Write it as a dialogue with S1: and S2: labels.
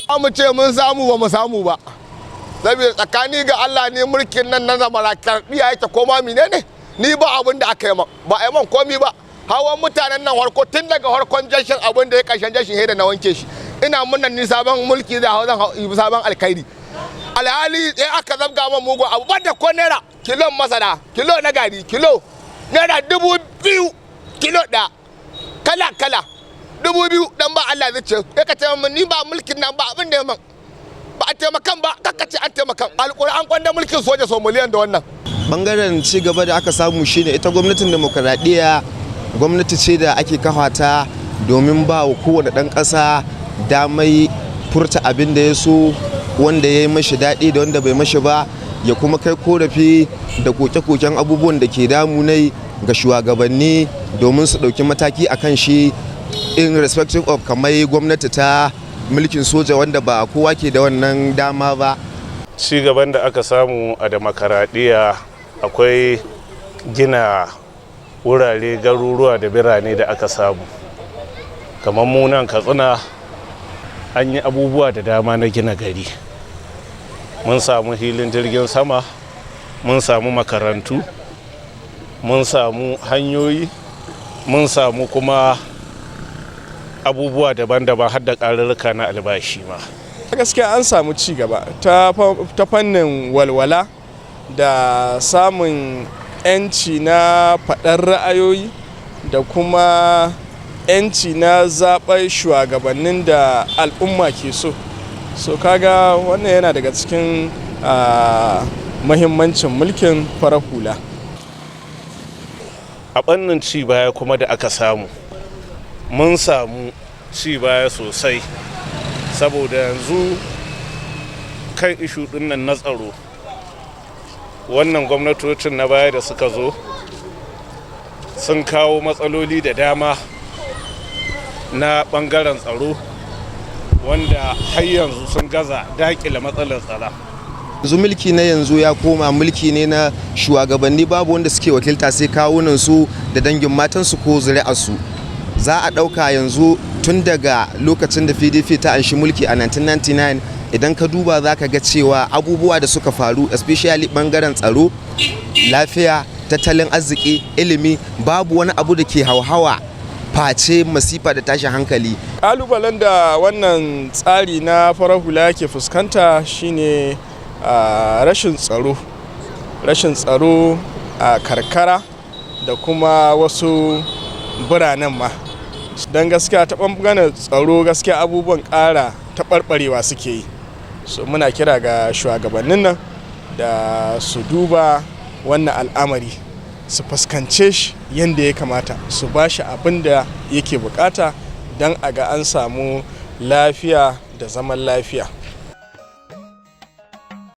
S1: Mu ce mun samu, ba mu samu ba, saboda tsakani ga Allah ne, mulkin nan na zamara karbiya yake. Koma menene, ni ba abin da aka yi man, ba a yi man komi ba. Hawan mutanen nan harko, tun daga harkon jashin abin da ya karshen jashin da na wanke shi, ina murnan ni sabon mulki zai hau, zan hau sabon alkhairi. Alhali sai aka zabga man mugun abu, banda ko naira. Kilon masara, kilo na gari, kilo naira 2,000, kilo ɗaya, kala kala 2,000. Dan ba Allah zai ce ya ka ce min ni ba mulkin nan ba abin da ya man, ba a taimakan ba. Kakka ce an taimakan. Alƙur'an, kwanda mulkin soja sau miliyan da wannan.
S2: Bangaren ci gaba da aka samu shine ita gwamnatin demokaradiyya gwamnati ce da ake kafa ta domin ba wa kowane ɗan ƙasa damai furta abin da ya so, wanda ya yi mashi daɗi da wanda bai mashi ba, ya kuma kai korafi da koke-koken abubuwan da ke damunai ga shugabanni domin su ɗauki mataki a kan shi, in respective of kamar gwamnati ta mulkin soja wanda ba kowa ke da wannan dama ba.
S3: Ci gaban da aka samu a demokaradiyya, akwai gina wurare, garuruwa da birane da aka samu. Kamar munan Katsina, an yi abubuwa da dama na gina gari. Mun samu hilin jirgin sama, mun samu makarantu, mun samu hanyoyi, mun samu kuma abubuwa daban-daban, har da ƙarurruka na albashi ma.
S4: Gaskiya an samu ci gaba ta fannin walwala da samun 'yanci na faɗar ra'ayoyi da kuma 'yanci na zaɓar shugabannin da al'umma ke so. So kaga wannan yana daga cikin mahimmancin mulkin farar hula.
S3: A ɓannin ci baya kuma da aka samu, mun samu ci baya sosai, saboda yanzu kan issue ɗin nan na tsaro, wannan gwamnatocin na baya da suka zo sun kawo matsaloli da dama na ɓangaren tsaro, wanda har yanzu sun gaza daƙile matsalar tsaro.
S2: Yanzu mulki na yanzu ya koma mulki ne na shugabanni, babu wanda suke wakilta sai kawunan su da dangin matansu ko zuri'arsu. Za a ɗauka yanzu, tun daga lokacin da PDP ta anshi mulki a 1999, idan ka duba za ka ga cewa abubuwa da suka faru, especially bangaren tsaro, lafiya, tattalin arziki, ilimi, babu wani abu da ke hauhawa face masifa da tashin hankali.
S4: Kalubalen da wannan tsari na farar hula ke fuskanta shine rashin tsaro, rashin tsaro a karkara da kuma wasu biranen ma. Don gaskiya ta ɓangaren tsaro, gaskiya abubuwan ƙara taɓarɓarewa suke yi. So muna kira ga shugabannin nan da su duba wannan al'amari, su fuskance shi yadda ya kamata, su ba shi abin da yake bukata don a ga an samu lafiya da zaman lafiya.